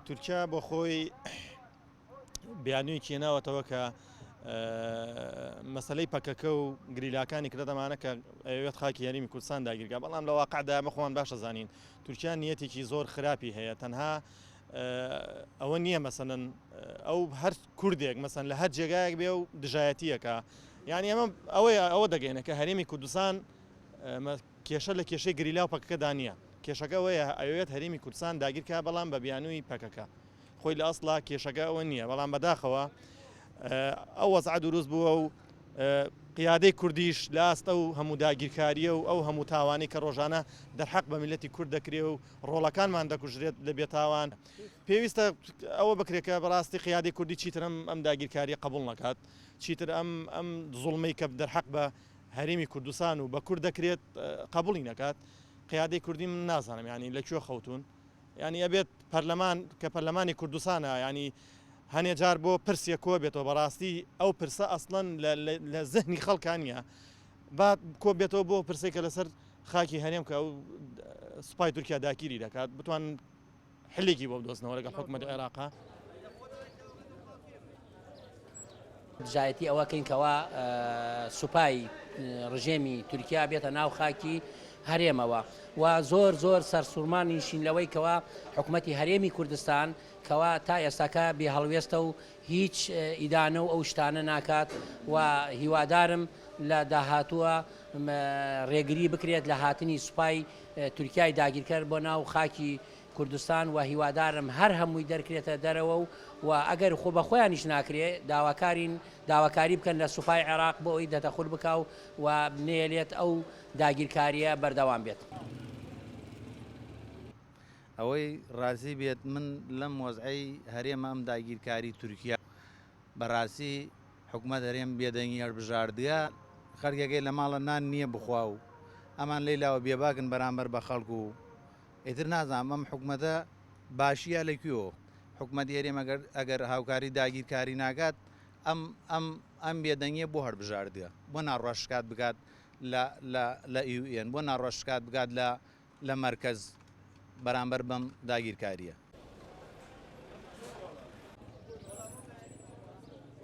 تورکیا بۆ خۆی بیانوویەکی هێناوەتەوە کە مەسلەی پەکەکە و گریلاکانی کردە دەمانە کە ئەوێت خاکی هەرێمی کوردستان داگیرگا، بەڵام لە واقعدا ئەمە خۆمان باشە زانین تورکیا نیەتێکی زۆر خراپی هەیە. تەنها ئەوە نییە مەسەن ئەو هەر کوردێک مەسەن لە هەر جێگایەک بێ و دژایەتیەکە، یعنی ئەمە ئەوەیە ئەوە دەگەێنە کە هەرێمی کوردستان کێشە لە کێشەی گریلا و پەکەکەدا نییە، کێشەکە ئەوەیە ئەوێت هەرێمی کوردستان داگیرکە بەڵام بە بیانووی پەکەکە. خۆی لە ئەسڵا کێشەکە ئەوە نییە، بەڵام بەداخەوە ئەو وەزعە دروست بووە و قیادەی کوردیش لە ئاست ئەو هەموو داگیرکارییە و ئەو هەموو تاوانەی کە ڕۆژانە دەرحەق بە میللەتی کورد دەکرێ و ڕۆڵەکانمان دەکوژرێت لە بێتاوان، پێویستە ئەوە بکرێت کە بەڕاستی قیادەی کوردی چیتر ئەم ئەم داگیرکارییە قبوڵ نەکات، چیتر ئەم ئەم زوڵمەی کە دەرحەق بە هەرێمی کوردستان و بە کورد دەکرێت قبوڵی نەکات. قیادەی کوردی من نازانم یانی لە کوێ خەوتوون؟ یانی ئەبێت پەرلەمان کە پەرلەمانی کوردستانە یانی هەنێ جار بۆ پرسێ کۆ بێتەوە، بەڕاستی ئەو پرسە ئەسڵەن لە زهنی خەڵکان نییە، با کۆ بێتەوە بۆ پرسێک کە لەسەر خاکی هەرێم کە ئەو سوپای تورکیا داکیری دەکات بتوان حلێکی بۆ بدۆزنەوە لەگەڵ حکوومەتی عێراقا. دژایەتی ئەوە کەین کەوا سوپای ڕژێمی تورکیا بێتە ناو خاکی هەرێمەوە و زۆر زۆر سەرسوورمانیشین لەوەی کەوا حکوومەتی هەرێمی کوردستان کەوا تا ئێستاکە بێ هەڵوێستە و هیچ ئیدانە و ئەو شتانە ناکات و هیوادارم لە داهاتووە ڕێگری بکرێت لە هاتنی سوپای تورکیای داگیرکەر بۆ ناو خاکی کوردستان و هیوادارم هەر هەمووی دەرکرێتە دەرەوە و و ئەگەر خۆ بە خۆیانیش ناکرێ داواکارین داواکاری بکەن لە سوپای عێراق بۆ ئەوی دەتەخول بکا و و نەیەلێت ئەو داگیرکاریە بەردەوام بێت. ئەوەی ڕازی بێت من لەم وەزعەی هەرێمە ئەم داگیرکاری تورکیا بەڕاستی حکومەت هەرێم بێدەنگی هەڵبژاردگە خەرکەکەی لە ماڵە نان نییە بخوا و ئەمان لەی لاوە بێباکن بەرامبەر بە خەڵک و ئیتر نازانم ئەم حکومەتە باشیە لە کوێوە؟ حکومەتی هەرێم ئەگەر ئەگەر هاوکاری داگیرکاری ناکات ئەم ئەم ئەم بێدەنگیە بۆ هەڵبژاردگە؟ بۆ ناڕوا شکات بکات لە لە لە ئیو ئێن؟ بۆ ناڕوا شکات بکات لە لە مەرکەز بەرامبەر بەم داگیرکاریە؟